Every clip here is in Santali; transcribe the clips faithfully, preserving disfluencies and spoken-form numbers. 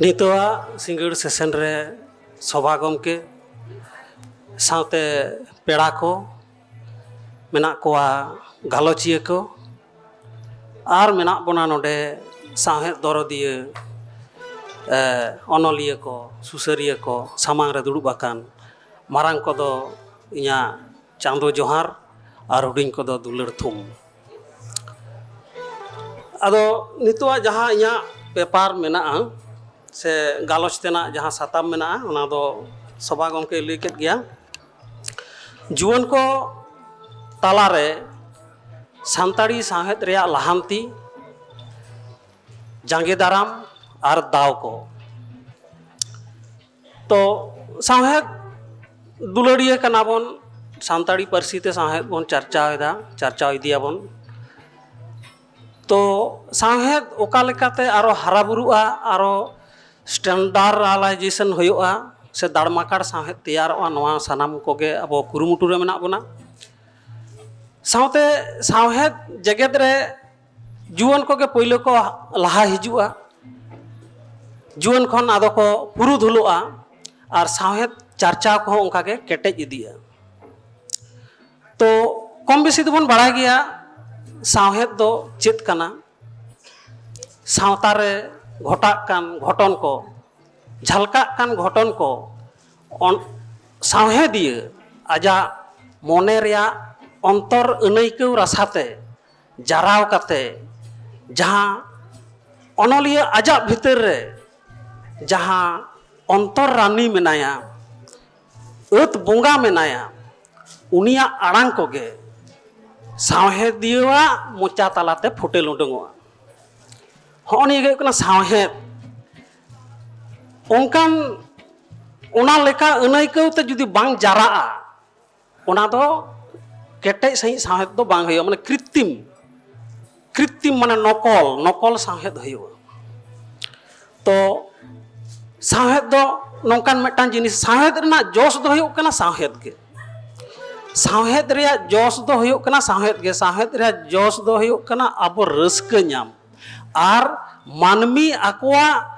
ᱱᱤᱛᱚᱜᱟᱜ ᱥᱤᱸᱜᱟᱹᱲ ᱥᱮᱥᱮᱱ ᱨᱮ ᱥᱚᱵᱷᱟ ᱜᱚᱢᱠᱮ ᱥᱟᱶᱛᱮ ᱯᱮᱲᱟ ᱠᱚ ᱢᱮᱱᱟᱜ ᱠᱚᱣᱟ, ᱜᱟᱞᱚᱪᱤᱭᱟᱹ ᱠᱚ ᱟᱨ ᱢᱮᱱᱟᱜ ᱵᱚᱱᱟ ᱱᱚᱰᱮ ᱥᱟᱶᱦᱮᱫ ᱫᱚᱨᱚᱫᱤᱭᱟᱹ, ᱮ, ᱚᱱᱚᱞᱤᱭᱟᱹ ᱠᱚ, ᱥᱩᱥᱟᱹᱨᱤᱭᱟᱹ ᱠᱚ, ᱥᱟᱢᱟᱝ ᱨᱮ ᱫᱩᱲᱩᱵ ᱟᱠᱟᱱ ᱢᱟᱨᱟᱝ ᱠᱚᱫᱚ ᱤᱧᱟᱹᱜ ᱪᱟᱸᱫᱚ ᱡᱚᱦᱟᱨ ᱟᱨ ᱦᱩᱰᱤᱧ ᱠᱚᱫᱚ ᱫᱩᱞᱟᱹᱲ ᱛᱷᱩᱢ᱾ ᱟᱫᱚ ᱱᱤᱛᱚᱜᱟᱜ ᱡᱟᱦᱟᱸ ᱤᱧᱟᱹᱜ ᱯᱮᱯᱟᱨ ᱢᱮᱱᱟᱜᱼᱟ ᱥᱮ ᱜᱟᱞᱚᱪ ᱛᱮᱱᱟᱜ ᱡᱟᱦᱟᱸ ᱥᱟᱛᱟᱢ ᱢᱮᱱᱟᱜᱼᱟ, ᱚᱱᱟ ᱫᱚ ᱥᱚᱵᱷᱟ ᱜᱚᱢᱠᱮᱭ ᱞᱟᱹᱭ ᱠᱮᱫ ᱜᱮᱭᱟ᱾ ᱡᱩᱣᱟᱹᱱ ᱠᱚ ᱛᱟᱞᱟᱨᱮ ᱥᱟᱱᱛᱟᱲᱤ ᱥᱟᱶᱦᱮᱫ ᱨᱮᱭᱟᱜ ᱞᱟᱦᱟᱱᱛᱤ, ᱡᱟᱸᱜᱮ ᱫᱟᱨᱟᱢ ᱟᱨ ᱫᱟᱣ ᱠᱚ᱾ ᱛᱚ, ᱥᱟᱶᱦᱮᱫ ᱫᱩᱞᱟᱹᱲᱤᱭᱟᱹ ᱠᱟᱱᱟ ᱵᱚᱱ, ᱥᱟᱱᱛᱟᱲᱤ ᱯᱟᱹᱨᱥᱤ ᱛᱮ ᱥᱟᱶᱦᱮᱫ ᱵᱚᱱ ᱪᱟᱨᱪᱟᱣ ᱮᱫᱟ, ᱪᱟᱨᱪᱟᱣ ᱤᱫᱤᱭᱟᱵᱚᱱ᱾ ᱛᱚ, ᱥᱟᱶᱦᱮᱫ ᱚᱠᱟ ᱞᱮᱠᱟᱛᱮ ᱟᱨᱚ ᱦᱟᱨᱟ ᱵᱩᱨᱩᱜᱼᱟ, ᱟᱨᱚ ᱥᱴᱮᱱᱰᱟᱨᱰᱟᱞᱟᱭᱡᱮᱥᱚᱱ ᱦᱩᱭᱩᱜᱼᱟ ᱥᱮ ᱫᱟᱲᱢᱟᱠᱟᱲ ᱥᱟᱶᱦᱮᱫ ᱛᱮᱭᱟᱨᱚᱜᱼᱟ, ᱱᱚᱣᱟ ᱥᱟᱱᱟᱢ ᱠᱚᱜᱮ ᱟᱵᱚ ᱠᱩᱨᱩᱢᱩᱴᱩ ᱨᱮ ᱢᱮᱱᱟᱜ ᱵᱚᱱᱟ᱾ ᱥᱟᱶᱛᱮ ᱥᱟᱶᱦᱮᱫ ᱡᱮᱜᱮᱛ ᱨᱮ ᱡᱩᱣᱟᱹᱱ ᱠᱚᱜᱮ ᱯᱳᱭᱞᱳ ᱠᱚ ᱞᱟᱦᱟ ᱦᱤᱡᱩᱜᱼᱟ, ᱡᱩᱣᱟᱹᱱ ᱠᱷᱚᱱ ᱟᱫᱚ ᱠᱚ ᱯᱩᱨᱩᱫᱷᱩᱞᱚᱜᱼᱟ, ᱟᱨ ᱥᱟᱶᱦᱮᱫ ᱪᱟᱨᱪᱟᱣ ᱠᱚᱦᱚᱸ ᱚᱱᱠᱟᱜᱮ ᱠᱮᱴᱮᱡ ᱤᱫᱤᱜᱼᱟ᱾ ᱛᱚ, ᱠᱚᱢ ᱵᱮᱥᱤ ᱫᱚᱵᱚᱱ ᱵᱟᱲᱟᱭ ᱜᱮᱭᱟ ᱥᱟᱶᱦᱮᱫ ᱫᱚ ᱪᱮᱫ ᱠᱟᱱᱟ, ᱥᱟᱶᱛᱟ ᱨᱮ ᱜᱷᱚᱴᱟᱜ ᱠᱟᱱ ᱜᱷᱚᱴᱚᱱ ᱠᱚ, ᱡᱷᱟᱞᱠᱟᱜ ᱠᱟᱱ ᱜᱷᱚᱴᱚᱱ ᱠᱚ ᱚᱱ-, ᱥᱟᱶᱦᱮᱫᱤᱭᱟᱹ ᱟᱡᱟᱜ ᱢᱚᱱᱮ ᱨᱮᱭᱟᱜ ᱚᱱᱛᱚᱨ ᱟᱹᱱᱟᱹᱭᱠᱟᱹᱣ ᱨᱟᱥᱟᱛᱮ ᱡᱟᱨᱟᱣ ᱠᱟᱛᱮ ᱡᱟᱦᱟᱸ ᱚᱱᱚᱞᱤᱭᱟᱹ ᱟᱡᱟᱜ ᱵᱷᱤᱛᱟᱹᱨ ᱨᱮ ᱡᱟᱦᱟᱸ ᱚᱱᱛᱚᱨ ᱨᱟᱱᱤ ᱢᱮᱱᱟᱭᱟ, ᱟᱹᱛ ᱵᱚᱸᱜᱟ ᱢᱮᱱᱟᱭᱟ, ᱩᱱᱤᱭᱟᱜ ᱟᱲᱟᱝ ᱠᱚᱜᱮ ᱥᱟᱶᱦᱮᱫᱤᱭᱟᱹᱣᱟᱜ ᱢᱚᱪᱟ ᱛᱟᱞᱟᱛᱮ ᱯᱷᱩᱴᱮᱞ ᱩᱰᱩᱝᱚᱜᱼᱟ᱾ ᱦᱚᱸᱜᱼᱚ ᱱᱤᱭᱟᱹ ᱜᱮ ᱦᱩᱭᱩᱜ ᱠᱟᱱᱟ ᱥᱟᱶᱦᱮᱫ᱾ ᱚᱱᱠᱟᱱ, ᱚᱱᱟ ᱞᱮᱠᱟ ᱟᱹᱱᱟᱹᱭᱠᱟᱹᱣ ᱛᱮ ᱡᱩᱫᱤ ᱵᱟᱝ ᱡᱟᱨᱟᱜᱼᱟ, ᱚᱱᱟ ᱫᱚ ᱠᱮᱴᱮᱡ ᱥᱟᱺᱦᱤᱡ ᱥᱟᱶᱦᱮᱫ ᱫᱚ ᱵᱟᱝ ᱦᱩᱭᱩᱜᱼᱟ, ᱢᱟᱱᱮ ᱠᱨᱤᱛᱤᱢ, ᱠᱨᱤᱛᱤᱢ ᱢᱟᱱᱮ ᱱᱚᱠᱚᱞ, ᱱᱚᱠᱚᱞ ᱥᱟᱶᱦᱮᱫ ᱦᱩᱭᱩᱜᱼᱟ᱾ ᱛᱚ, ᱥᱟᱶᱦᱮᱫ ᱫᱚ ᱱᱚᱝᱠᱟᱱ ᱢᱤᱫᱴᱟᱝ ᱡᱤᱱᱤᱥ, ᱥᱟᱶᱦᱮᱫ ᱨᱮᱱᱟᱜ ᱡᱚᱥ ᱫᱚ ᱦᱩᱭᱩᱜ ᱠᱟᱱᱟ ᱥᱟᱶᱦᱮᱫ ᱜᱮ᱾ ᱥᱟᱶᱦᱮᱫ ᱨᱮᱭᱟᱜ ᱡᱚᱥ ᱫᱚ ᱦᱩᱭᱩᱜ ᱠᱟᱱᱟ ᱥᱟᱶᱦᱮᱫ ᱜᱮ᱾ ᱥᱟᱶᱦᱮᱫ ᱨᱮᱭᱟᱜ ᱡᱚᱥ ᱫᱚ ᱦᱩᱭᱩᱜ ᱠᱟᱱᱟ ᱟᱵᱚ ᱨᱟᱹᱥᱠᱟᱹ ᱧᱟᱢ ᱟᱨ ᱢᱟᱹᱱᱢᱤ ᱟᱠᱚᱣᱟᱜ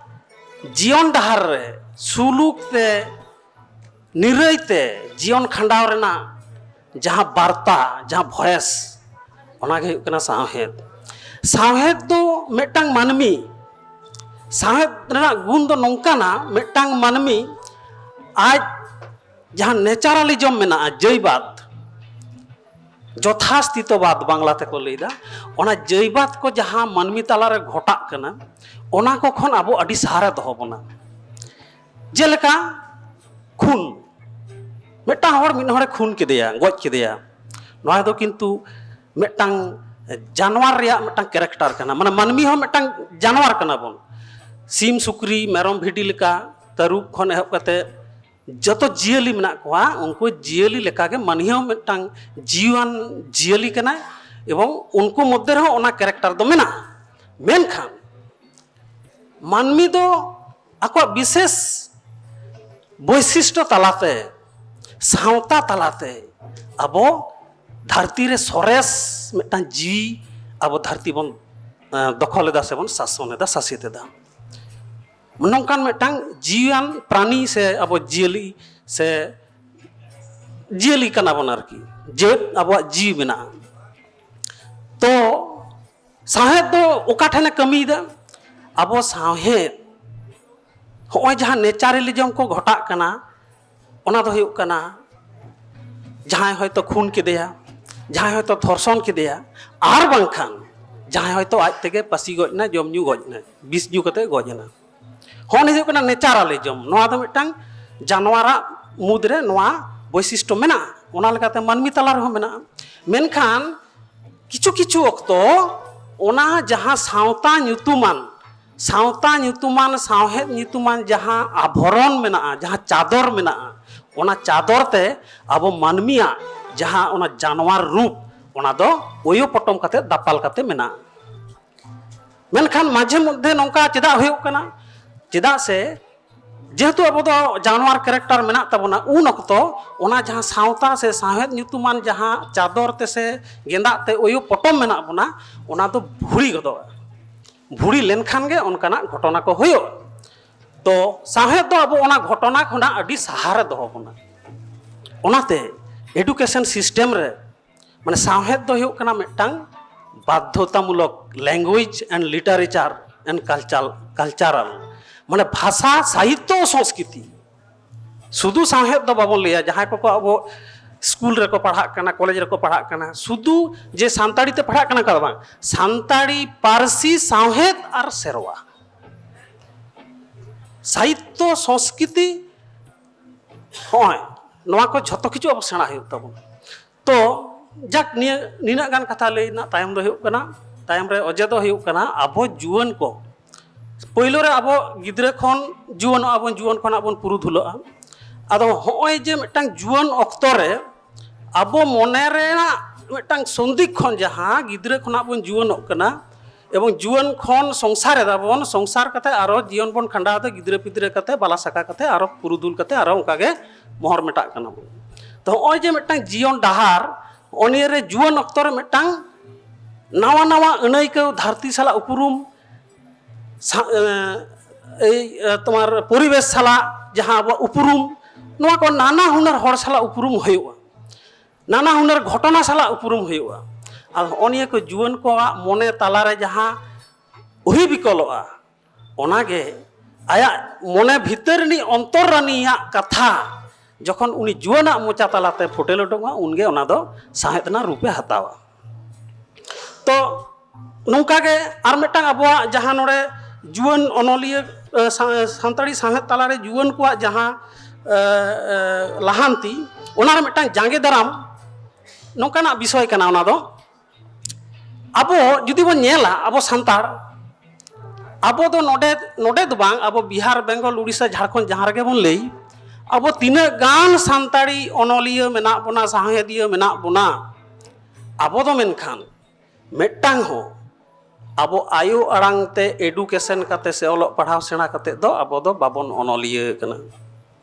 ᱡᱤᱭᱚᱱ ᱰᱟᱦᱟᱨ ᱨᱮ ᱥᱩᱞᱩᱠ ᱛᱮ, ᱱᱤᱨᱟᱹᱭ ᱛᱮ ᱡᱤᱭᱚᱱ ᱠᱷᱟᱸᱰᱟᱣ ᱨᱮᱱᱟᱜ ᱡᱟᱦᱟᱸ ᱵᱟᱨᱛᱟ, ᱡᱟᱦᱟᱸ ᱵᱷᱚᱭᱮᱥ, ᱚᱱᱟ ᱜᱮ ᱦᱩᱭᱩᱜ ᱠᱟᱱᱟ ᱥᱟᱶᱦᱮᱫ᱾ ᱥᱟᱶᱦᱮᱫ ᱫᱚ ᱢᱤᱫᱴᱟᱝ ᱢᱟᱹᱱᱢᱤ, ᱥᱟᱶᱦᱮᱫ ᱨᱮᱱᱟᱜ ᱜᱩᱱ ᱫᱚ ᱱᱚᱝᱠᱟᱱᱟ, ᱢᱤᱫᱴᱟᱝ ᱢᱟᱹᱱᱢᱤ ᱟᱡ ᱡᱟᱦᱟᱸ ᱱᱮᱪᱟᱨᱟᱞᱤᱡᱚᱢ ᱢᱮᱱᱟᱜᱼᱟ, ᱡᱟᱹᱭᱵᱟᱫ, ᱡᱚᱛᱷᱟᱥᱛᱤᱛᱚᱵᱟᱫ ᱵᱟᱝᱞᱟ ᱛᱮᱠᱚ ᱞᱟᱹᱭᱫᱟ, ᱚᱱᱟ ᱡᱟᱹᱭᱵᱟᱫ ᱠᱚ ᱡᱟᱦᱟᱸ ᱢᱟᱹᱱᱢᱤ ᱛᱟᱞᱟᱨᱮ ᱜᱷᱚᱴᱟᱜ ᱠᱟᱱᱟ, ᱚᱱᱟ ᱠᱚ ᱠᱷᱚᱱ ᱟᱵᱚ ᱟᱹᱰᱤ ᱥᱟᱦᱟᱨᱮ ᱫᱚᱦᱚ ᱵᱚᱱᱟ᱾ ᱡᱮᱞᱮᱠᱟ ᱠᱷᱩᱱ, ᱢᱤᱫᱴᱟᱝ ᱦᱚᱲ ᱢᱤᱫ ᱦᱚᱲᱮ ᱠᱷᱩᱱ ᱠᱮᱫᱮᱭᱟ, ᱜᱚᱡ ᱠᱮᱫᱮᱭᱟ, ᱱᱚᱣᱟ ᱫᱚ ᱠᱤᱱᱛᱩ ᱢᱤᱫᱴᱟᱝ ᱡᱟᱱᱣᱟᱨ ᱨᱮᱭᱟᱜ ᱢᱤᱫᱴᱟᱝ ᱠᱮᱨᱮᱠᱴᱟᱨ ᱠᱟᱱᱟ᱾ ᱢᱟᱱᱮ ᱢᱟᱹᱱᱢᱤ ᱦᱚᱸ ᱢᱤᱫᱴᱟᱝ ᱡᱟᱱᱣᱟᱨ ᱠᱟᱱᱟ ᱵᱚᱱ᱾ ᱥᱤᱢ, ᱥᱩᱠᱨᱤ, ᱢᱮᱨᱚᱢ, ᱵᱷᱤᱰᱤ ᱞᱮᱠᱟ, ᱛᱟᱹᱨᱩᱵ ᱠᱷᱚᱱ ᱮᱦᱚᱵ ᱠᱟᱛᱮ ᱡᱚᱛᱚ ᱡᱤᱭᱟᱹᱞᱤ ᱢᱮᱱᱟᱜ ᱠᱚᱣᱟ, ᱩᱱᱠᱩ ᱡᱤᱭᱟᱹᱞᱤ ᱞᱮᱠᱟᱜᱮ ᱢᱟᱹᱱᱢᱤ ᱦᱚᱸ ᱢᱤᱫᱴᱟᱝ ᱡᱤᱣᱤᱣᱟᱱ ᱡᱤᱭᱟᱹᱞᱤ ᱠᱟᱱᱟᱭ, ᱮᱵᱚᱝ ᱩᱱᱠᱩ ᱢᱚᱫᱽᱫᱷᱮ ᱨᱮᱦᱚᱸ ᱚᱱᱟ ᱠᱮᱨᱮᱠᱴᱟᱨ ᱫᱚ ᱢᱮᱱᱟᱜᱼᱟ᱾ ᱢᱮᱱᱠᱷᱟᱱ ᱢᱟᱹᱱᱢᱤ ᱫᱚ ᱟᱠᱚᱣᱟᱜ ᱵᱤᱥᱮᱥ ᱵᱳᱭᱥᱤᱥᱴᱚ ᱛᱟᱞᱟᱛᱮ, ᱥᱟᱶᱛᱟ ᱛᱟᱞᱟᱛᱮ ᱟᱵᱚ ᱫᱷᱟᱹᱨᱛᱤ ᱨᱮ ᱥᱚᱨᱮᱥ ᱢᱤᱫᱴᱟᱝ ᱡᱤᱣᱤ ᱟᱵᱚ ᱫᱷᱟᱹᱨᱛᱤ ᱵᱚᱱ, ᱮ, ᱫᱚᱠᱷᱚᱞ ᱮᱫᱟ ᱥᱮᱵᱚᱱ ᱥᱟᱥᱚᱱ ᱮᱫᱟ, ᱥᱟᱥᱮᱛ ᱮᱫᱟ᱾ ᱱᱚᱝᱠᱟᱱ ᱢᱤᱫᱴᱟᱝ ᱡᱤᱣᱤᱭᱟᱱ ᱯᱨᱟᱱᱤ ᱥᱮ ᱟᱵᱚ ᱡᱤᱭᱟᱹᱞᱤ ᱥᱮ ᱡᱤᱭᱟᱹᱞᱤ ᱠᱟᱱᱟ ᱵᱚᱱ ᱟᱨᱠᱤ, ᱡᱮ ᱟᱵᱚᱣᱟᱜ ᱡᱤᱣᱤ ᱢᱮᱱᱟᱜᱼᱟ᱾ ᱛᱚ ᱥᱟᱶᱦᱮᱫ ᱫᱚ ᱚᱠᱟ ᱴᱷᱮᱱᱮ ᱠᱟᱹᱢᱤᱭᱮᱫᱟ? ᱟᱵᱚ ᱥᱟᱶᱦᱮᱫ ᱦᱚᱸᱜᱼᱚᱭ ᱡᱟᱦᱟᱸ ᱱᱮᱪᱟᱨᱟᱞᱤᱡᱚᱢ ᱠᱚ ᱜᱷᱚᱴᱟᱜ ᱠᱟᱱᱟ, ᱚᱱᱟ ᱫᱚ ᱦᱩᱭᱩᱜ ᱠᱟᱱᱟ ᱡᱟᱦᱟᱸᱭ ᱦᱚᱭᱛᱳ ᱠᱷᱩᱱ ᱠᱮᱫᱮᱭᱟ, ᱡᱟᱦᱟᱸᱭ ᱦᱚᱭᱛᱳ ᱫᱷᱚᱨᱥᱚᱱ ᱠᱮᱫᱮᱭᱟ, ᱟᱨ ᱵᱟᱝᱠᱷᱟᱱ ᱡᱟᱦᱟᱸᱭ ᱦᱚᱭᱛᱳ ᱟᱡ ᱛᱮᱜᱮ ᱯᱟᱹᱥᱤ ᱜᱚᱡ ᱮᱱᱟ, ᱡᱚᱢ ᱧᱩ ᱜᱚᱡ ᱮᱱᱟ, ᱵᱤᱥ ᱧᱩ ᱠᱟᱛᱮ ᱜᱚᱡ ᱮᱱᱟ᱾ ᱦᱚᱸᱜᱼᱚ ᱱᱤᱭᱟᱹ ᱦᱩᱭᱩᱜ ᱠᱟᱱᱟ ᱱᱮᱪᱟᱨᱟᱞᱤᱡᱚᱢ᱾ ᱱᱚᱣᱟ ᱫᱚ ᱢᱤᱫᱴᱟᱝ ᱡᱟᱱᱣᱟᱨᱟᱜ ᱢᱩᱫᱽᱨᱮ ᱱᱚᱣᱟ ᱵᱳᱭᱥᱤᱥᱴᱚ ᱢᱮᱱᱟᱜᱼᱟ, ᱚᱱᱟ ᱞᱮᱠᱟᱛᱮ ᱢᱟᱹᱱᱢᱤ ᱛᱟᱞᱟ ᱨᱮᱦᱚᱸ ᱢᱮᱱᱟᱜᱼᱟ᱾ ᱢᱮᱱᱠᱷᱟᱱ ᱠᱤᱪᱷᱩ ᱠᱤᱪᱷᱩ ᱚᱠᱛᱚ ᱚᱱᱟ ᱡᱟᱦᱟᱸ ᱥᱟᱶᱛᱟ ᱧᱩᱛᱩᱢᱟᱱ, ᱥᱟᱶᱛᱟ ᱧᱩᱛᱩᱢᱟᱱ, ᱥᱟᱶᱦᱮᱫ ᱧᱩᱛᱩᱢᱟᱱ ᱡᱟᱦᱟᱸ ᱟᱵᱷᱚᱨᱚᱱ ᱢᱮᱱᱟᱜᱼᱟ, ᱡᱟᱦᱟᱸ ᱪᱟᱫᱚᱨ ᱢᱮᱱᱟᱜᱼᱟ, ᱚᱱᱟ ᱪᱟᱫᱚᱨ ᱛᱮ ᱟᱵᱚ ᱢᱟᱹᱱᱢᱤᱭᱟᱜ ᱡᱟᱦᱟᱸ ᱚᱱᱟ ᱡᱟᱱᱣᱟᱨ ᱨᱩᱯ, ᱚᱱᱟ ᱫᱚ ᱳᱭᱳ ᱯᱚᱴᱚᱢ ᱠᱟᱛᱮ, ᱫᱟᱯᱟᱞ ᱠᱟᱛᱮ ᱢᱮᱱᱟᱜᱼᱟ᱾ ᱢᱮᱱᱠᱷᱟᱱ ᱢᱟᱡᱷᱮ ᱢᱚᱫᱽᱫᱷᱮ ᱱᱚᱝᱠᱟ ᱪᱮᱫᱟᱜ ᱦᱩᱭᱩᱜ ᱠᱟᱱᱟ? ᱪᱮᱫᱟᱜ ᱥᱮ ᱡᱮᱦᱮᱛᱩ ᱟᱵᱚ ᱫᱚ ᱡᱟᱱᱣᱟᱨ ᱠᱮᱨᱮᱠᱴᱟᱨ ᱢᱮᱱᱟᱜ ᱛᱟᱵᱚᱱᱟ, ᱩᱱ ᱚᱠᱛᱚ ᱚᱱᱟ ᱡᱟᱦᱟᱸ ᱥᱟᱶᱛᱟ ᱥᱮ ᱥᱟᱶᱦᱮᱫ ᱧᱩᱛᱩᱢᱟᱱ ᱡᱟᱦᱟᱸ ᱪᱟᱫᱚᱨ ᱛᱮ ᱥᱮ ᱜᱮᱸᱫᱟᱜ ᱛᱮ ᱳᱭᱳ ᱯᱚᱴᱚᱢ ᱢᱮᱱᱟᱜ ᱵᱚᱱᱟ, ᱚᱱᱟ ᱫᱚ ᱵᱷᱩᱲᱤ ᱜᱚᱫᱚᱜᱼᱟ᱾ ᱵᱷᱩᱲᱤ ᱞᱮᱱᱠᱷᱟᱱ ᱜᱮ ᱚᱱᱠᱟᱱᱟᱜ ᱜᱷᱚᱴᱚᱱᱟ ᱠᱚ ᱦᱩᱭᱩᱜᱼᱟ᱾ ᱛᱚ ᱥᱟᱶᱦᱮᱫ ᱫᱚ ᱟᱵᱚ ᱚᱱᱟ ᱜᱷᱚᱴᱚᱱᱟ ᱠᱷᱚᱱᱟᱜ ᱟᱹᱰᱤ ᱥᱟᱦᱟᱨᱮ ᱫᱚᱦᱚ ᱵᱚᱱᱟ᱾ ᱚᱱᱟᱛᱮ education system ᱨᱮ ᱢᱟᱱᱮ ᱥᱟᱶᱦᱮᱫ ᱫᱚ ᱦᱩᱭᱩᱜ ᱠᱟᱱᱟ ᱢᱤᱫᱴᱟᱝ ᱵᱟᱫᱽᱫᱷᱚᱛᱟᱢᱩᱞᱚᱠ language and literature and culture, cultural, ᱢᱟᱱᱮ ᱵᱷᱟᱥᱟ, ᱥᱟᱦᱤᱛᱛᱚ, ᱥᱚᱝᱥᱠᱨᱤᱛᱤ᱾ ᱥᱩᱫᱷᱩ ᱥᱟᱶᱦᱮᱫ ᱫᱚ ᱵᱟᱵᱚᱱ ᱞᱟᱹᱭᱟ, ᱡᱟᱦᱟᱸᱭ ᱠᱚᱠᱚ ᱟᱵᱚ ᱥᱠᱩᱞ ᱨᱮᱠᱚ ᱯᱟᱲᱦᱟᱜ ᱠᱟᱱᱟ, ᱠᱚᱞᱮᱡᱽ ᱨᱮᱠᱚ ᱯᱟᱲᱦᱟᱜ ᱠᱟᱱᱟ, ᱥᱩᱫᱷᱩ ᱡᱮ ᱥᱟᱱᱛᱟᱲᱤ ᱛᱮ ᱯᱟᱲᱦᱟᱜ ᱠᱟᱱᱟ ᱚᱱᱠᱟ ᱫᱚ ᱵᱟᱝ, ᱥᱟᱱᱛᱟᱲᱤ ᱯᱟᱹᱨᱥᱤ, ᱥᱟᱶᱦᱮᱫ ᱟᱨ ᱥᱮᱨᱣᱟ, ᱥᱟᱦᱤᱛᱛᱚ, ᱥᱚᱝᱥᱠᱨᱤᱛᱤ, ᱦᱚᱸᱜᱼᱚᱭ ᱱᱚᱣᱟ ᱠᱚ ᱡᱷᱚᱛᱚ ᱠᱤᱪᱷᱩ ᱟᱵᱚ ᱥᱮᱬᱟ ᱦᱩᱭᱩᱜ ᱛᱟᱵᱚᱱᱟ᱾ ᱛᱚ ᱡᱟᱠ, ᱱᱤᱭᱟᱹ ᱱᱤᱱᱟᱹᱜ ᱜᱟᱱ ᱠᱟᱛᱷᱟ ᱞᱟᱹᱭ ᱨᱮᱱᱟᱜ ᱛᱟᱭᱚᱢ ᱫᱚ ᱦᱩᱭᱩᱜ ᱠᱟᱱᱟ, ᱛᱟᱭᱚᱢ ᱨᱮ ᱚᱡᱮ ᱫᱚ ᱦᱩᱭᱩᱜ ᱠᱟᱱᱟ ᱟᱵᱚ ᱡᱩᱣᱟᱹᱱ ᱠᱚ᱾ ᱯᱳᱭᱞᱳ ᱨᱮ ᱟᱵᱚ ᱜᱤᱫᱽᱨᱟᱹ ᱠᱷᱚᱱ ᱡᱩᱣᱟᱹᱱᱚᱜᱼᱟ ᱵᱚᱱ, ᱡᱩᱣᱟᱹᱱ ᱠᱷᱚᱱᱟᱜ ᱵᱚᱱ ᱯᱩᱨᱩᱫᱷᱩᱞᱚᱜᱼᱟ᱾ ᱟᱫᱚ ᱦᱚᱸᱜᱼᱚᱭ ᱡᱮ ᱢᱤᱫᱴᱟᱝ ᱡᱩᱣᱟᱹᱱ ᱚᱠᱛᱚ ᱨᱮ ᱟᱵᱚ ᱢᱚᱱᱮ ᱨᱮᱱᱟᱜ ᱢᱤᱫᱴᱟᱝ ᱥᱚᱱᱫᱤᱠ ᱠᱷᱚᱱ, ᱡᱟᱦᱟᱸ ᱜᱤᱫᱽᱨᱟᱹ ᱠᱷᱚᱱᱟᱜ ᱵᱚᱱ ᱡᱩᱣᱟᱹᱱᱚᱜ ᱠᱟᱱᱟ ᱮᱵᱚᱝ ᱡᱩᱣᱟᱹᱱ ᱠᱷᱚᱱ ᱥᱚᱝᱥᱟᱨ ᱮᱫᱟ ᱵᱚᱱ, ᱥᱚᱝᱥᱟᱨ ᱠᱟᱛᱮ ᱟᱨᱚ ᱡᱤᱭᱚᱱ ᱵᱚᱱ ᱠᱷᱟᱸᱰᱟᱣ ᱮᱫᱟ, ᱜᱤᱫᱽᱨᱟᱹ ᱯᱤᱫᱽᱨᱟᱹ ᱠᱟᱛᱮ, ᱵᱟᱞᱟ ᱥᱟᱠᱟ ᱠᱟᱛᱮ, ᱟᱨᱚ ᱯᱩᱨᱩᱫᱷᱩᱞ ᱠᱟᱛᱮ ᱟᱨᱚ ᱚᱱᱠᱟ ᱜᱮ ᱢᱚᱦᱚᱨ ᱢᱮᱴᱟᱜ ᱠᱟᱱᱟ ᱵᱚᱱ᱾ ᱛᱚ ᱦᱚᱸᱜᱼᱚᱭ ᱡᱮ ᱢᱤᱫᱴᱟᱝ ᱡᱤᱭᱚᱱ ᱰᱟᱦᱟᱨ, ᱦᱚᱸᱜᱼᱚ ᱱᱤᱭᱟᱹ ᱨᱮ ᱡᱩᱣᱟᱹᱱ ᱚᱠᱛᱚ ᱨᱮ ᱢᱤᱫᱴᱟᱝ ᱱᱟᱣᱟ ᱱᱟᱣᱟ ᱟᱹᱱᱟᱹᱭᱠᱟᱹᱣ, ᱫᱷᱟᱹᱨᱛᱤ ᱥᱟᱞᱟᱜ ᱩᱯᱨᱩᱢ, ᱥᱟ-, ᱮ, ᱮᱭ, ᱮ, ᱛᱳᱢᱟᱨ ᱯᱚᱨᱤᱵᱮᱥ ᱥᱟᱞᱟᱜ ᱡᱟᱦᱟᱸ ᱟᱵᱚᱣᱟᱜ ᱩᱯᱨᱩᱢ, ᱱᱚᱣᱟ ᱠᱚ ᱱᱟᱱᱟ ᱦᱩᱱᱟᱹᱨ ᱦᱚᱲ ᱥᱟᱞᱟᱜ ᱩᱯᱨᱩᱢ ᱦᱩᱭᱩᱜᱼᱟ, ᱱᱟᱱᱟ ᱦᱩᱱᱟᱹᱨ ᱜᱷᱚᱴᱚᱱᱟ ᱥᱟᱞᱟᱜ ᱩᱯᱨᱩᱢ ᱦᱩᱭᱩᱜᱼᱟ᱾ ᱟᱨ ᱦᱚᱸᱜᱼᱚ ᱱᱤᱭᱟᱹ ᱠᱚ ᱡᱩᱣᱟᱹᱱ ᱠᱚᱣᱟᱜ ᱢᱚᱱᱮ ᱛᱟᱞᱟᱨᱮ ᱡᱟᱦᱟᱸ ᱚᱦᱤ ᱵᱤᱠᱚᱞᱚᱜᱼᱟ, ᱚᱱᱟᱜᱮ ᱟᱭᱟᱜ ᱢᱚᱱᱮ ᱵᱷᱤᱛᱟᱹᱨ ᱨᱤᱱᱤᱡ ᱚᱱᱛᱚᱨ ᱨᱟᱹᱱᱤᱭᱟᱜ ᱠᱟᱛᱷᱟ ᱡᱚᱠᱷᱚᱱ ᱩᱱᱤ ᱡᱩᱣᱟᱹᱱᱟᱜ ᱢᱚᱪᱟ ᱛᱟᱞᱟᱛᱮ ᱯᱷᱩᱴᱮᱞ ᱩᱰᱩᱠᱚᱜᱼᱟ, ᱩᱱᱜᱮ ᱚᱱᱟ ᱫᱚ ᱥᱟᱶᱦᱮᱫ ᱨᱮᱱᱟᱜ ᱨᱩᱯᱮ ᱦᱟᱛᱟᱣᱟ᱾ ᱛᱚ ᱱᱚᱝᱠᱟ ᱜᱮ ᱟᱨ ᱢᱤᱫᱴᱟᱝ ᱟᱵᱚᱣᱟᱜ ᱡᱟᱦᱟᱸ ᱱᱚᱰᱮ ᱡᱩᱣᱟᱹᱱ ᱚᱱᱚᱞᱤᱭᱟᱹ, ᱮ, ᱥᱟ-, ᱥᱟᱱᱛᱟᱲᱤ ᱥᱟᱶᱦᱮᱫ ᱛᱟᱞᱟᱨᱮ ᱡᱩᱣᱟᱹᱱ ᱠᱚᱣᱟᱜ ᱡᱟᱦᱟᱸ, ᱮ, ᱮ, ᱞᱟᱦᱟᱱᱛᱤ, ᱚᱱᱟ ᱨᱮ ᱢᱤᱫᱴᱟᱝ ᱡᱟᱸᱜᱮ ᱫᱟᱨᱟᱢ ᱱᱚᱝᱠᱟᱱᱟᱜ ᱵᱤᱥᱚᱭ ᱠᱟᱱᱟ᱾ ᱚᱱᱟ ᱫᱚ ᱟᱵᱚ ᱡᱩᱫᱤ ᱵᱚᱱ ᱧᱮᱞᱟ, ᱟᱵᱚ ᱥᱟᱱᱛᱟᱲ, ᱟᱵᱚ ᱫᱚ ᱱᱚᱰᱮ, ᱱᱚᱰᱮ ᱫᱚ ᱵᱟᱝ, ᱟᱵᱚ ᱵᱤᱦᱟᱨ, ᱵᱮᱝᱜᱚᱞ, ᱩᱲᱤᱥᱥᱟ, ᱡᱷᱟᱲᱠᱷᱚᱸᱰ, ᱡᱟᱦᱟᱸ ᱨᱮᱜᱮ ᱵᱚᱱ ᱞᱟᱹᱭ, ᱟᱵᱚ ᱛᱤᱱᱟᱹᱜ ᱜᱟᱱ ᱥᱟᱱᱛᱟᱲᱤ ᱚᱱᱚᱞᱤᱭᱟᱹ ᱢᱮᱱᱟᱜ ᱵᱚᱱᱟ, ᱥᱟᱶᱦᱮᱫᱤᱭᱟᱹ ᱢᱮᱱᱟᱜ ᱵᱚᱱᱟ, ᱟᱵᱚ ᱫᱚ ᱢᱮᱱᱠᱷᱟᱱ ᱢᱤᱫᱴᱟᱝ ᱦᱚᱸ ᱟᱵᱚ ᱟᱭᱳ ᱟᱲᱟᱝ ᱛᱮ education ᱠᱟᱛᱮ ᱥᱮ ᱚᱞᱚᱜ ᱯᱟᱲᱦᱟᱣ ᱥᱮᱬᱟ ᱠᱟᱛᱮ ᱫᱚ ᱟᱵᱚ ᱫᱚ ᱵᱟᱵᱚᱱ ᱚᱱᱚᱞᱤᱭᱟᱹ ᱠᱟᱱᱟ᱾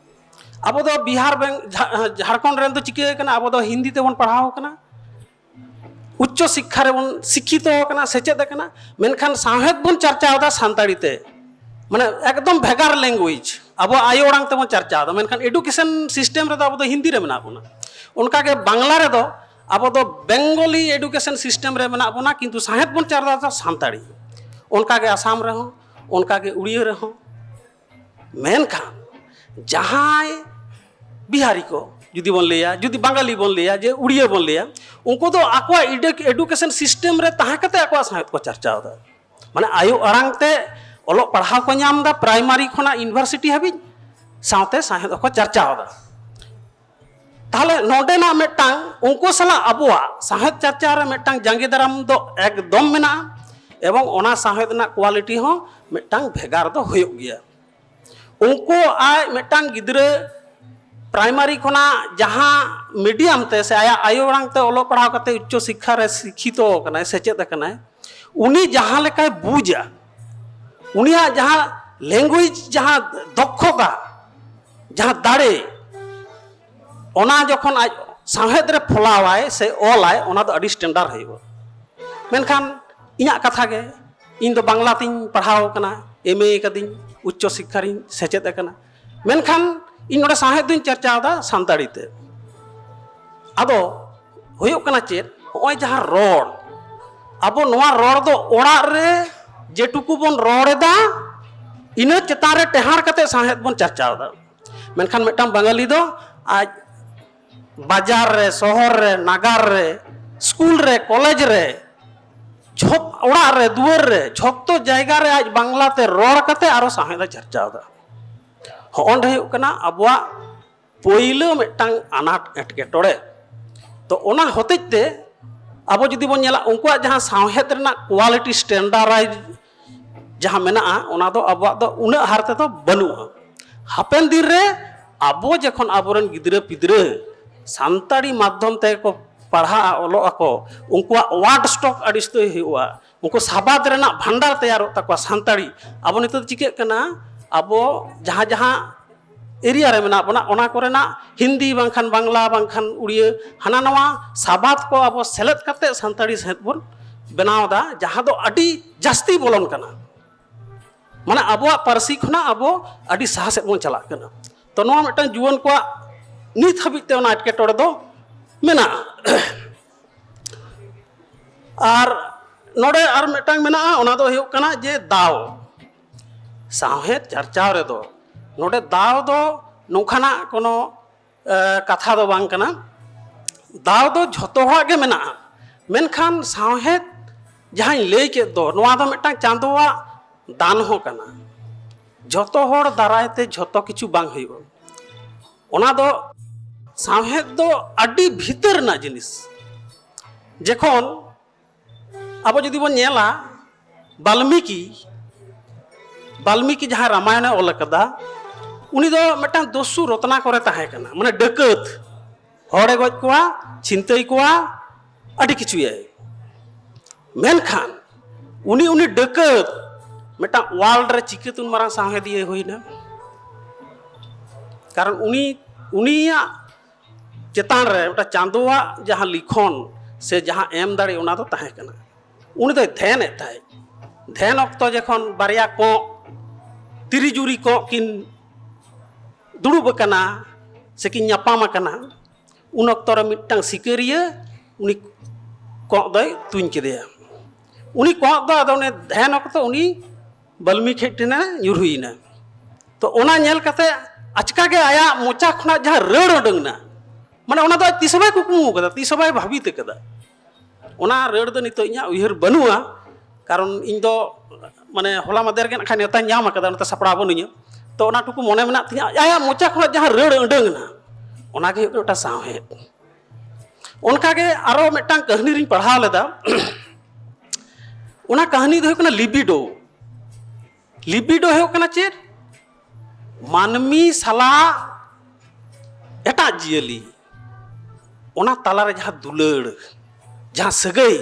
ᱟᱵᱚ ᱫᱚ ᱵᱤᱦᱟᱨ, ᱵᱮᱝ-, ᱡᱷᱟ-, ᱡᱷᱟᱲᱠᱷᱚᱸᱰ ᱨᱮᱱ ᱫᱚ ᱪᱤᱠᱟᱹ ᱠᱟᱱᱟ, ᱟᱵᱚ ᱫᱚ ᱦᱤᱱᱫᱤ ᱛᱮᱵᱚᱱ ᱯᱟᱲᱦᱟᱣ ᱠᱟᱱᱟ, ᱩᱪᱪᱚ ᱥᱤᱠᱠᱷᱟ ᱨᱮᱵᱚᱱ ᱥᱤᱠᱠᱷᱤᱛᱚ ᱟᱠᱟᱱᱟ, ᱥᱮᱪᱮᱫ ᱟᱠᱟᱱᱟ, ᱢᱮᱱᱠᱷᱟᱱ ᱥᱟᱶᱦᱮᱫ ᱵᱚᱱ ᱪᱟᱨᱪᱟᱣ ᱮᱫᱟ ᱥᱟᱱᱛᱟᱲᱤ ᱛᱮ᱾ ᱢᱟᱱᱮ ᱮᱠᱫᱚᱢ ᱵᱷᱮᱜᱟᱨ language, ᱟᱵᱚᱣᱟᱜ ᱟᱭᱳ ᱟᱲᱟᱝ ᱛᱮᱵᱚᱱ ᱪᱟᱨᱪᱟᱣ ᱮᱫᱟ, ᱢᱮᱱᱠᱷᱟᱱ education system ᱨᱮᱫᱚ ᱟᱵᱚ ᱫᱚ ᱦᱤᱱᱫᱤ ᱨᱮ ᱢᱮᱱᱟᱜ ᱵᱚᱱᱟ᱾ ᱚᱱᱠᱟᱜᱮ ᱵᱟᱝᱞᱟ ᱨᱮᱫᱚ ᱟᱵᱚ ᱫᱚ Bengali education system ᱨᱮ ᱢᱮᱱᱟᱜ ᱵᱚᱱᱟ, ᱠᱤᱱᱛᱩ ᱥᱟᱶᱦᱮᱫ ᱵᱚᱱ ᱪᱟᱨᱪᱟᱣ ᱮᱫᱟ ᱥᱟᱱᱛᱟᱲᱤ᱾ ᱚᱱᱠᱟᱜᱮ ᱟᱥᱟᱢ ᱨᱮᱦᱚᱸ, ᱚᱱᱠᱟᱜᱮ ᱩᱲᱤᱭᱟᱹ ᱨᱮᱦᱚᱸ᱾ ᱢᱮᱱᱠᱷᱟᱱ ᱡᱟᱦᱟᱸᱭ ᱵᱤᱦᱟᱨᱤ ᱠᱚ ᱡᱩᱫᱤ ᱵᱚᱱ ᱞᱟᱹᱭᱟ, ᱡᱩᱫᱤ ᱵᱟᱝᱜᱟᱞᱤ ᱵᱚᱱ ᱞᱟᱹᱭᱟ, ᱡᱮ ᱩᱲᱤᱭᱟᱹ ᱵᱚᱱ ᱞᱟᱹᱭᱟ, ᱩᱱᱠᱩ ᱫᱚ ᱟᱠᱚᱣᱟᱜ ᱮᱰᱩ-, education system ᱨᱮ ᱛᱟᱦᱮᱸ ᱠᱟᱛᱮ ᱟᱠᱚᱣᱟᱜ ᱥᱟᱶᱦᱮᱫ ᱠᱚ ᱪᱟᱨᱪᱟᱣ ᱮᱫᱟ᱾ ᱢᱟᱱᱮ ᱟᱭᱳ ᱟᱲᱟᱝ ᱛᱮ ᱚᱞᱚᱜ ᱯᱟᱲᱦᱟᱣ ᱠᱚ ᱧᱟᱢ ᱮᱫᱟ, primary ᱠᱷᱚᱱᱟᱜ university ᱦᱟᱹᱵᱤᱡ, ᱥᱟᱶᱛᱮ ᱥᱟᱶᱦᱮᱫ ᱦᱚᱸᱠᱚ ᱪᱟᱨᱪᱟᱣ ᱮᱫᱟ᱾ ᱛᱟᱦᱚᱞᱮ ᱱᱚᱰᱮᱱᱟᱜ ᱢᱤᱫᱴᱟᱝ ᱩᱱᱠᱩ ᱥᱟᱞᱟᱜ ᱟᱵᱚᱣᱟᱜ ᱥᱟᱶᱦᱮᱫ ᱪᱟᱨᱪᱟᱣ ᱨᱮ ᱢᱤᱫᱴᱟᱝ ᱡᱟᱸᱜᱮ ᱫᱟᱨᱟᱢ ᱫᱚ ᱮᱠᱫᱚᱢ ᱢᱮᱱᱟᱜᱼᱟ, ᱮᱵᱚᱝ ᱚᱱᱟ ᱥᱟᱶᱦᱮᱫ ᱨᱮᱱᱟᱜ quality ᱦᱚᱸ ᱢᱤᱫᱴᱟᱝ ᱵᱷᱮᱜᱟᱨ ᱫᱚ ᱦᱩᱭᱩᱜ ᱜᱮᱭᱟ᱾ ᱩᱱᱠᱩ ᱟᱡ ᱢᱤᱫᱴᱟᱝ ᱜᱤᱫᱽᱨᱟᱹ primary ᱠᱷᱚᱱᱟᱜ ᱡᱟᱦᱟᱸ medium ᱛᱮ ᱥᱮ ᱟᱭᱟᱜ ᱟᱭᱳ ᱟᱲᱟᱝ ᱛᱮ ᱚᱞᱚᱜ ᱯᱟᱲᱦᱟᱣ ᱠᱟᱛᱮ ᱩᱪᱪᱚ ᱥᱤᱠᱠᱷᱟ ᱨᱮ ᱥᱤᱠᱠᱷᱤᱛᱚ ᱟᱠᱟᱱᱟᱭ, ᱥᱮᱪᱮᱫ ᱟᱠᱟᱱᱟᱭ, ᱩᱱᱤ ᱡᱟᱦᱟᱸ ᱞᱮᱠᱟᱭ ᱵᱩᱡᱟ, ᱩᱱᱤᱭᱟᱜ ᱡᱟᱦᱟᱸ language, ᱡᱟᱦᱟᱸ ᱫᱚᱠᱷᱚᱛᱟ, ᱡᱟᱦᱟᱸ ᱫᱟᱲᱮ, ᱚᱱᱟ ᱡᱚᱠᱷᱚᱱ ᱟᱡ ᱥᱟᱶᱦᱮᱫ ᱨᱮ ᱯᱷᱚᱞᱟᱣᱟᱭ ᱥᱮ ᱚᱞᱟᱭ, ᱚᱱᱟ ᱫᱚ ᱟᱹᱰᱤ standard ᱦᱩᱭᱩᱜᱼᱟ᱾ ᱢᱮᱱᱠᱷᱟᱱ ᱤᱧᱟᱹᱜ ᱠᱟᱛᱷᱟ ᱜᱮ, ᱤᱧ ᱫᱚ ᱵᱟᱝᱞᱟ ᱛᱤᱧ ᱯᱟᱲᱦᱟᱣ ᱟᱠᱟᱱᱟ, MA ᱠᱟᱫᱤᱧ, ᱩᱪᱪᱚ ᱥᱤᱠᱠᱷᱟ ᱨᱤᱧ ᱥᱮᱪᱮᱫ ᱟᱠᱟᱱᱟ, ᱢᱮᱱᱠᱷᱟᱱ ᱤᱧ ᱱᱚᱰᱮ ᱥᱟᱶᱦᱮᱫ ᱫᱚᱧ ᱪᱟᱨᱪᱟᱣ ᱮᱫᱟ ᱥᱟᱱᱛᱟᱲᱤ ᱛᱮ᱾ ᱟᱫᱚ ᱦᱩᱭᱩᱜ ᱠᱟᱱᱟ ᱪᱮᱫ, ᱱᱚᱜᱼᱚᱭ ᱡᱟᱦᱟᱸ ᱨᱚᱲ, ᱟᱵᱚ ᱱᱚᱣᱟ ᱨᱚᱲ ᱫᱚ ᱚᱲᱟᱜ ᱨᱮ ᱡᱮᱴᱩᱠᱩ ᱵᱚᱱ ᱨᱚᱲ ᱮᱫᱟ, ᱤᱱᱟᱹ ᱪᱮᱛᱟᱱ ᱨᱮ ᱴᱮᱦᱟᱸᱰ ᱠᱟᱛᱮ ᱥᱟᱶᱦᱮᱫ ᱵᱚᱱ ᱪᱟᱨᱪᱟᱣ ᱮᱫᱟ᱾ ᱢᱮᱱᱠᱷᱟᱱ ᱢᱤᱫᱴᱟᱝ ᱵᱟᱝᱜᱟᱞᱤ ᱫᱚ ᱟᱡ ᱵᱟᱡᱟᱨ ᱨᱮ, ᱥᱚᱦᱚᱨ ᱨᱮ, ᱱᱟᱜᱟᱨ ᱨᱮ, ᱥᱠᱩᱞ ᱨᱮ, ᱠᱚᱞᱮᱡᱽ ᱨᱮ, ᱡᱷᱚᱛ-, ᱚᱲᱟᱜ ᱨᱮ, ᱫᱩᱣᱟᱹᱨ ᱨᱮ, ᱡᱷᱚᱛᱚ ᱡᱟᱭᱜᱟ ᱨᱮ ᱟᱡ ᱵᱟᱝᱞᱟ ᱛᱮ ᱨᱚᱲ ᱠᱟᱛᱮ ᱟᱨᱚ ᱥᱟᱶᱦᱮᱫ ᱮ ᱪᱟᱨᱪᱟᱣ ᱮᱫᱟ᱾ ᱦᱚᱸᱜᱼᱚᱸᱰᱮ ᱦᱩᱭᱩᱜ ᱠᱟᱱᱟ ᱟᱵᱚᱣᱟᱜ ᱯᱳᱭᱞᱳ ᱢᱤᱫᱴᱟᱝ ᱟᱱᱟᱴ ᱮᱴᱠᱮᱴᱚᱬᱮ᱾ ᱛᱚ, ᱚᱱᱟ ᱦᱚᱛᱮᱡ ᱛᱮ ᱟᱵᱚ ᱡᱩᱫᱤ ᱵᱚᱱ ᱧᱮᱞᱟ, ᱩᱱᱠᱩᱣᱟᱜ ᱡᱟᱦᱟᱸ ᱥᱟᱶᱦᱮᱫ ᱨᱮᱱᱟᱜ quality standardize ᱡᱟᱦᱟᱸ ᱢᱮᱱᱟᱜᱼᱟ, ᱚᱱᱟ ᱫᱚ ᱟᱵᱚᱣᱟᱜ ᱫᱚ ᱩᱱᱟᱹᱜ ᱦᱟᱨ ᱛᱮᱫᱚ ᱵᱟᱹᱱᱩᱜᱼᱟ᱾ ᱦᱟᱯᱮᱱ ᱫᱤᱱ ᱨᱮ ᱟᱵᱚ ᱡᱚᱠᱷᱚᱱ ᱟᱵᱚᱨᱮᱱ ᱜᱤᱫᱽᱨᱟᱹ ᱯᱤᱫᱽᱨᱟᱹ ᱥᱟᱱᱛᱟᱲᱤ ᱢᱟᱫᱽᱫᱷᱚᱢ ᱛᱮᱠᱚ ᱯᱟᱲᱦᱟᱜᱼᱟ, ᱚᱞᱚᱜ ᱟᱠᱚ, ᱩᱱᱠᱩᱣᱟᱜ word stock ᱟᱹᱰᱤ ᱩᱥᱛᱟᱹᱭ ᱦᱩᱭᱩᱜᱼᱟ, ᱩᱱᱠᱩ ᱥᱟᱵᱟᱫ ᱨᱮᱱᱟᱜ ᱵᱷᱟᱱᱰᱟᱨ ᱛᱮᱭᱟᱨᱚᱜ ᱛᱟᱠᱚᱣᱟ ᱥᱟᱱᱛᱟᱲᱤ᱾ ᱟᱵᱚ ᱱᱤᱛᱚᱜ ᱫᱚ ᱪᱤᱠᱟᱹᱜ ᱠᱟᱱᱟ, ᱟᱵᱚ ᱡᱟᱦᱟᱸ ᱡᱟᱦᱟᱸ ᱮᱨᱤᱭᱟ ᱨᱮ ᱢᱮᱱᱟᱜ ᱵᱚᱱᱟ, ᱚᱱᱟ ᱠᱚᱨᱮᱱᱟᱜ ᱦᱤᱱᱫᱤ ᱵᱟᱝᱠᱷᱟᱱ ᱵᱟᱝᱞᱟ ᱵᱟᱝᱠᱷᱟᱱ ᱩᱲᱤᱭᱟᱹ, ᱦᱟᱱᱟ ᱱᱟᱣᱟ ᱥᱟᱵᱟᱫ ᱠᱚ ᱟᱵᱚ ᱥᱮᱞᱮᱫ ᱠᱟᱛᱮ ᱥᱟᱱᱛᱟᱲᱤ ᱥᱟᱶᱦᱮᱫ ᱵᱚᱱ ᱵᱮᱱᱟᱣ ᱮᱫᱟ, ᱡᱟᱦᱟᱸ ᱫᱚ ᱟᱹᱰᱤ ᱡᱟᱹᱥᱛᱤ ᱵᱚᱞᱚᱱ ᱠᱟᱱᱟ᱾ ᱢᱟᱱᱮ ᱟᱵᱚᱣᱟᱜ ᱯᱟᱹᱨᱥᱤ ᱠᱷᱚᱱᱟᱜ ᱟᱵᱚ ᱟᱹᱰᱤ ᱥᱟᱦᱟ ᱥᱮᱫ ᱵᱚᱱ ᱪᱟᱞᱟᱜ ᱠᱟᱱᱟ᱾ ᱛᱚ ᱱᱚᱣᱟ ᱢᱤᱫᱴᱟᱝ ᱡᱩᱣᱟᱹᱱ ᱠᱚᱣᱟᱜ ᱱᱤᱛ ᱦᱟᱹᱵᱤᱡ ᱛᱮ ᱚᱱᱟ ᱮᱴᱠᱮᱴᱚᱬᱮ ᱫᱚ ᱢᱮᱱᱟᱜᱼᱟ᱾ ᱟᱨ ᱱᱚᱰᱮ ᱟᱨ ᱢᱤᱫᱴᱟᱝ ᱢᱮᱱᱟᱜᱼᱟ, ᱚᱱᱟ ᱫᱚ ᱦᱩᱭᱩᱜ ᱠᱟᱱᱟ ᱡᱮ ᱫᱟᱣ, ᱥᱟᱶᱦᱮᱫ ᱪᱟᱨᱪᱟᱣ ᱨᱮᱫᱚ ᱱᱚᱰᱮ ᱫᱟᱣ ᱫᱚ ᱱᱚᱝᱠᱟᱱᱟᱜ ᱠᱳᱱᱳ ᱠᱟᱛᱷᱟ ᱫᱚ ᱵᱟᱝ ᱠᱟᱱᱟ᱾ ᱫᱟᱣ ᱫᱚ ᱡᱷᱚᱛᱚ ᱦᱚᱲᱟᱜ ᱜᱮ ᱢᱮᱱᱟᱜᱼᱟ᱾ ᱢᱮᱱᱠᱷᱟᱱ ᱥᱟᱶᱦᱮᱫ ᱡᱟᱦᱟᱸᱧ ᱞᱟᱹᱭ ᱠᱮᱫ ᱫᱚ, ᱱᱚᱣᱟ ᱫᱚ ᱢᱤᱫᱴᱟᱝ ᱪᱟᱸᱫᱳᱣᱟᱜ ᱫᱟᱱ ᱦᱚᱸ ᱠᱟᱱᱟ᱾ ᱡᱷᱚᱛᱚ ᱦᱚᱲ ᱫᱟᱨᱟᱭ ᱛᱮ ᱡᱷᱚᱛᱚ ᱠᱤᱪᱷᱩ ᱵᱟᱝ ᱦᱩᱭᱩᱜᱼᱟ᱾ ᱚᱱᱟ ᱫᱚ, ᱥᱟᱶᱦᱮᱫ ᱫᱚ ᱟᱹᱰᱤ ᱵᱷᱤᱛᱟᱹᱨ ᱨᱮᱱᱟᱜ ᱡᱤᱱᱤᱥ᱾ ᱡᱮᱠᱷᱚᱱ ᱟᱵᱚ ᱡᱩᱫᱤ ᱵᱚᱱ ᱧᱮᱞᱟ, ᱵᱟᱞᱢᱤᱠᱤ, ᱵᱟᱞᱢᱤᱠᱤ ᱡᱟᱦᱟᱸ ᱨᱟᱢᱟᱭᱚᱱᱮ ᱚᱞ ᱟᱠᱟᱫᱟ, ᱩᱱᱤ ᱫᱚ ᱢᱤᱫᱴᱟᱝ ᱫᱚᱥᱥᱩ ᱨᱚᱛᱱᱟ ᱠᱚᱨᱮ ᱛᱟᱦᱮᱸ ᱠᱟᱱᱟ, ᱢᱟᱱᱮ ᱰᱟᱹᱠᱟᱹᱛ, ᱦᱚᱲᱮ ᱜᱚᱡ ᱠᱚᱣᱟ, ᱪᱷᱤᱱᱛᱟᱹᱭ ᱠᱚᱣᱟ, ᱟᱹᱰᱤ ᱠᱤᱪᱷᱩᱭᱟᱭ᱾ ᱢᱮᱱᱠᱷᱟᱱ ᱩᱱᱤ, ᱩᱱᱤ ᱰᱟᱹᱠᱟᱹᱛ ᱢᱤᱫᱴᱟᱝ ᱳᱣᱟᱨᱞᱰ ᱨᱮ ᱪᱤᱠᱟᱹᱛᱮ ᱩᱱ ᱢᱟᱨᱟᱝ ᱥᱟᱶᱦᱮᱫᱤᱭᱟᱹ ᱦᱩᱭᱱᱟ? ᱠᱟᱨᱚᱱ ᱩᱱᱤ, ᱩᱱᱤᱭᱟᱜ ᱪᱮᱛᱟᱱ ᱨᱮ ᱢᱤᱫᱴᱟᱝ ᱪᱟᱸᱫᱳᱣᱟᱜ ᱡᱟᱦᱟᱸ ᱞᱤᱠᱷᱚᱱ ᱥᱮ ᱡᱟᱦᱟᱸ ᱮᱢ ᱫᱟᱲᱮ, ᱚᱱᱟ ᱫᱚ ᱛᱟᱦᱮᱸ ᱠᱟᱱᱟ᱾ ᱩᱱᱤ ᱫᱚᱭ ᱫᱷᱮᱭᱟᱱᱮᱫ ᱛᱟᱦᱮᱸᱫ᱾ ᱫᱷᱮᱭᱟᱱ ᱚᱠᱛᱚ ᱡᱚᱠᱷᱚᱱ ᱵᱟᱨᱭᱟ ᱠᱚᱸᱜ, ᱛᱤᱨᱤ ᱡᱩᱨᱤ ᱠᱚᱸᱜ ᱠᱤᱱ ᱫᱩᱲᱩᱵ ᱟᱠᱟᱱᱟ ᱥᱮ ᱠᱤᱱ ᱧᱟᱯᱟᱢ ᱟᱠᱟᱱᱟ, ᱩᱱ ᱚᱠᱛᱚ ᱨᱮ ᱢᱤᱫᱴᱟᱝ ᱥᱤᱠᱟᱹᱨᱤᱭᱟᱹ ᱩᱱᱤ ᱠᱚᱸᱜ ᱫᱚᱭ ᱛᱩᱧ ᱠᱮᱫᱮᱭᱟ᱾ ᱩᱱᱤ ᱠᱚᱸᱜ ᱫᱚ ᱟᱫᱚ ᱚᱱᱮ ᱫᱷᱮᱭᱟᱱ ᱚᱠᱛᱚ ᱩᱱᱤ ᱵᱟᱞᱢᱤᱠᱤ ᱴᱷᱮᱱᱮ ᱧᱩᱨᱦᱩᱭᱮᱱᱟ᱾ ᱛᱚ ᱚᱱᱟ ᱧᱮᱞ ᱠᱟᱛᱮ ᱟᱪᱠᱟ ᱜᱮ ᱟᱭᱟᱜ ᱢᱚᱪᱟ ᱠᱷᱚᱱᱟᱜ ᱡᱟᱦᱟᱸ ᱨᱟᱹᱲ ᱩᱰᱩᱝ ᱮᱱᱟ, ᱢᱟᱱᱮ ᱚᱱᱟ ᱫᱚ ᱟᱡ ᱛᱤᱥ ᱦᱚᱸ ᱵᱟᱭ ᱠᱩᱠᱢᱩ ᱟᱠᱟᱫᱟ, ᱛᱤᱥ ᱦᱚᱸ ᱵᱟᱭ ᱵᱷᱟᱵᱤᱛ ᱟᱠᱟᱫᱟ᱾ ᱚᱱᱟ ᱨᱟᱹᱲ ᱫᱚ ᱱᱤᱛᱚᱜ ᱤᱧᱟᱹᱜ ᱩᱭᱦᱟᱹᱨ ᱵᱟᱹᱱᱩᱜᱼᱟ, ᱠᱟᱨᱚᱱ ᱤᱧ ᱫᱚ ᱢᱟᱱᱮ ᱦᱚᱞᱟ ᱢᱟᱫᱮᱨ ᱜᱮ ᱱᱟᱜ ᱠᱷᱟᱱ ᱱᱮᱣᱛᱟᱧ ᱧᱟᱢ ᱟᱠᱟᱫᱟ, ᱚᱱᱟᱛᱮ ᱥᱟᱯᱲᱟᱣ ᱵᱟᱹᱱᱩᱧᱟ᱾ ᱛᱚ ᱚᱱᱟ ᱴᱩᱠᱩ ᱢᱚᱱᱮ ᱢᱮᱱᱟᱜ ᱛᱤᱧᱟᱹ, ᱟᱭᱟᱜ ᱢᱚᱪᱟ ᱠᱷᱚᱱᱟᱜ ᱡᱟᱦᱟᱸ ᱨᱟᱹᱲ ᱩᱰᱩᱝ ᱮᱱᱟ, ᱚᱱᱟᱜᱮ ᱦᱩᱭᱩᱜ ᱠᱟᱱᱟ ᱢᱤᱫᱴᱟᱝ ᱥᱟᱶᱦᱮᱫ᱾ ᱚᱱᱠᱟᱜᱮ ᱟᱨᱚ ᱢᱤᱫᱴᱟᱝ ᱠᱟᱹᱦᱱᱤ ᱨᱤᱧ ᱯᱟᱲᱦᱟᱣ ᱞᱮᱫᱟ᱾ ᱚᱱᱟ ᱠᱟᱹᱦᱱᱤ ᱫᱚ ᱦᱩᱭᱩᱜ ᱠᱟᱱᱟ ᱞᱤᱵᱤᱰᱳ᱾ ᱞᱤᱵᱤᱰᱳ ᱦᱩᱭᱩᱜ ᱠᱟᱱᱟ ᱪᱮᱫ? ᱢᱟᱹᱱᱢᱤ ᱥᱟᱞᱟᱜ ᱮᱴᱟᱜ ᱡᱤᱭᱟᱹᱞᱤ, ᱚᱱᱟ ᱛᱟᱞᱟᱨᱮ ᱡᱟᱦᱟᱸ ᱫᱩᱞᱟᱹᱲ, ᱡᱟᱦᱟᱸ ᱥᱟᱹᱜᱟᱹᱭ,